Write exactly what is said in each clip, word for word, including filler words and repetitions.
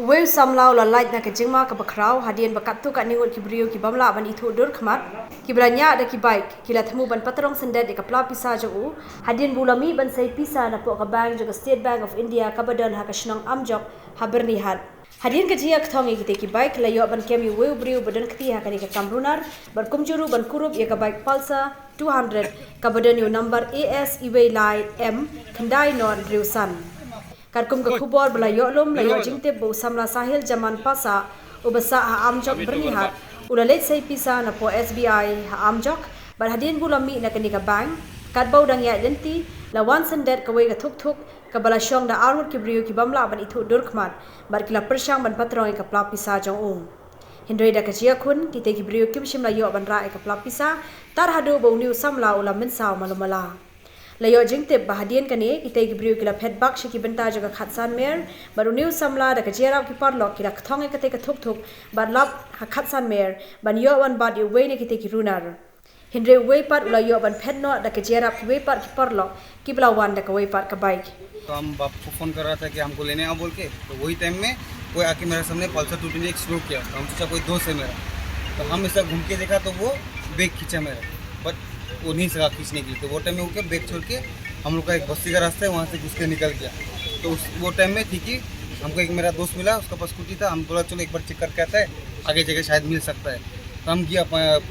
Uwei u samla u la lait na ka jingma kaba khraw hadien ba katto katne ngut ki briew ki bym lah ban ithuh dur khmat, kiba la ñiah da ki bike, ki la thmu ban patrong syndet ïa ka pla pisa jong u hadien ba u la mih ban sei pisa napoh ka bank jong ka State Bank of India kaba don ha ka shnong Amjok ha Byrnihat. Hadien ka jingïakthong ïa kitei ki bike, la ïoh ban kem ïa uwei u briew ba don kti ha kane ka kam runar bad kumjuh ruh ban kurup ïa ka bike Pulsar two hundred kaba don ïa u number A S uwei lai M khyndai nod hynriew san. Katkum ka khubor ba la ïoh lum, la ïoh jingtip ba u samla Sahil Jaman Passah, uba sah ha Amjok Byrnihat, u la leit sei pisa napoh S B I ha Amjok bad hadien ba u la mih na kane ka bank, katba u dang ïaid lynti, la wan syndet kawei ka thukthuk kaba la shong da arngut ki briew ki bym lah ban ithuh dur khmat bad ki la pyrshang ban patrong ïa ka pla pisa jong u. Hynrei da ka jingïakhun, kitei ki briew kim shym la ïoh ban rah ïa ka pla pisa tar haduh ba une u samla u la mynsaw malu mala. La ïoh jingtip ba hadien kane, kitei ki briew ki la phet bak sha ki bynta jong ka khatsan mer bad une u samla da ka jingïarap ki paralok ki la kthong ïa katei ka thukthuk bad lap ha khatsan mer ban ïoh wan bat ïa uwei na kitei ki runar. Hynrei uwei pat u la ïoh ban phet noh da ka jingïarap kiwei pat ki paralok kiba la wan da kawei pat ka bike. तो हम बाप को फ़ोन कर रहा था कि हमको लेने आओ बोल के। तो वही टाइम में कोई आके मेरे सामने पल्सर टू ट्वेंटी एक स्लो किया। तो हम सोचा कोई दोस्त है मेरा। तो हम ऐसा घूम के देखा तो वो बैग खींचा मेरा, बट वो नहीं सका खींचने के लिए। तो वो टाइम में वो क्या, बैग छोड़ के हम लोग का एक बस्ती का रास्ता है, वहाँ से घुस के निकल गया। तो उस वो टाइम में थी कि हमको एक मेरा दोस्त मिला, उसका पास स्कूटी था। हम बोला चलो एक बार चेक करके आता है, आगे जगह शायद मिल सकता है। तो हम गया,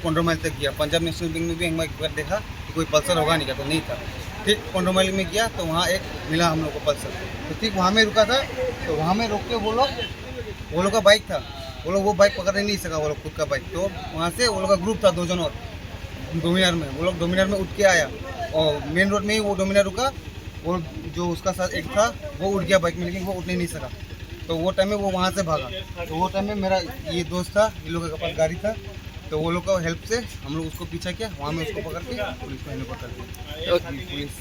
पंद्रह माइल तक गया। पंजाब नेशनल बैंक में भी हम एक बार देखा कि कोई पल्सर होगा नहीं क्या, तो नहीं था। ठीक पंद्रह माइल में गया तो वहाँ एक मिला हम लोग को पल्सर। तो ठीक वहाँ में रुका था। तो वहाँ में रोक के वो लोग, वो लोग का बाइक था, वो लोग वो बाइक पकड़ने नहीं सका, वो लोग खुद का बाइक। तो वहाँ से वो लोग का ग्रुप था दो जन और डोमिनार में, वो लोग डोमिनार में उठ के आया और मेन रोड में ही वो डोमिनार रुका। वो जो उसका साथ एक था, वो उठ गया बाइक में, लेकिन वो उठने नहीं सका। तो वो टाइम में वो वहाँ से भागा। तो वो टाइम में मेरा ये दोस्त था, इन लोगों के पास गाड़ी था, तो वो लोग का हेल्प से हम लोग उसको पीछा किया, वहाँ में उसको पकड़ के पुलिस को हैंड ओवर कर दिया। पुलिस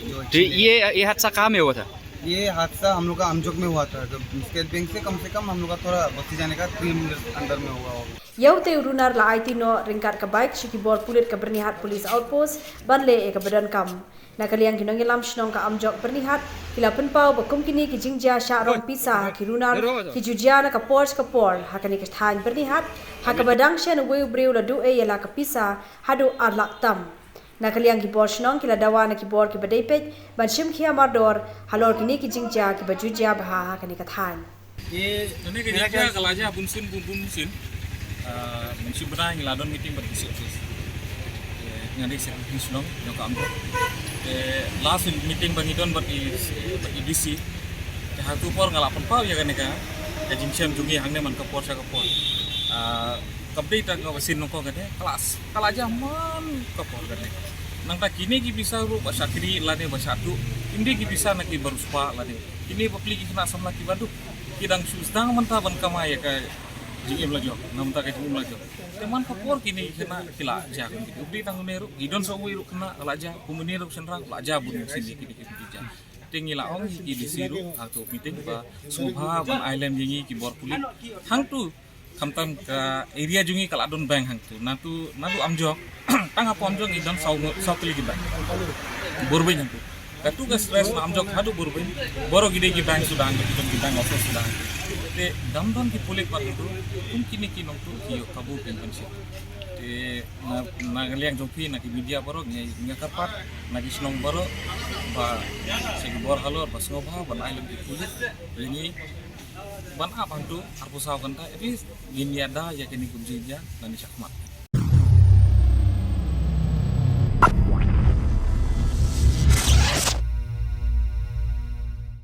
जो जी, ये ये हादसा कहाँ में हुआ था? ये हादसा हम लोग का अमजोक में हुआ था। जब स्टेट बैंक से कम से कम हम लोग का थोड़ा बस्ती जाने का थ्री मिनट अंदर में हुआ होगा। Ïa utei u runar la aiti noh ryngkat ka bike sha ki bor pulit ka Byrnihat Police Outpost ban leh ïa kaba donkam. Na ka liang ki nongïalam shnong ka Amjok Byrnihat ki la pynpaw ba kum kine ki jingjia shah rong pisa ha ki runar ki ju jia na ka por sha ka por ha kane ka thaiñ Byrnihat, ha kaba dang shen uwei u briew la duh ei ïa la ka pisa haduh ar lak tam. Na ka liang ki bor shnong ki la dawa na ki bor kiba dei peit ban shim khia mardor halor kine ki jingjia kiba ju jia bha ha kane ka thaiñ. Kane ka jingïa ka la jia bun sien bun bun sien. Bun sien bnai ngi la don meeting bad D C office. Nga dei secretary shnong jong ka Amjok. Te last meeting ba ngi don bad i bad i D C. Te ha tu por nga la pynpaw ïa kane ka ka jingshem jong ngi hangne man ka por sha ka por. Kam dei tang kaba sien nyngkong kane, ka la ka la jia man ka por kane. Nangta kine ki pisa ruh ba shakri lane ba shatu, kim dei ki pisa na ki ba riewspah lane. Kine ba pli ki khynnah samla kiba duk, ki dang shu sdang mynta ban kamai ïa ka jingim la jong, na mynta ka jingim la jong. Te man ka por kine ki khynnah ki la jia kum kine. Ym dei tang une ruh, ngi don sa uwei ruh khynnah la jia, kum une ruh shynrang la jia bun sien ïa kine ki jia. Te ngi la ong ïa ki D C ruh ha tu meeting ba sngewbha ban ai lem ïa ngi ki bor pulit hangtu. Khamtam ka area jong ngi ka la don bank hangtu. Natu natu Amjok, tang hapoh Amjok ngi don saw saw tylli ki bank. Bor bank hangtu. Katu ka stress na Amjok haduh bor bank. Baroh ki dei ki bank suda hangtu, ki don ki bank office suda hangtu. Te dang don ki pulit pat hangtu, kum kine ki nongtuh ki ïoh kabu pynpynshit. Te na na ka liang jong phi na ki media baroh ngi nga kyrpad na ki shnong baroh ba sha ki bor halor ba sngewbha ban ai lem ki pulit ïa ngi. Ban ap hangtu arphew saw kynta, at least ngin ïada ïa kine ki jingjia lane shakhmat.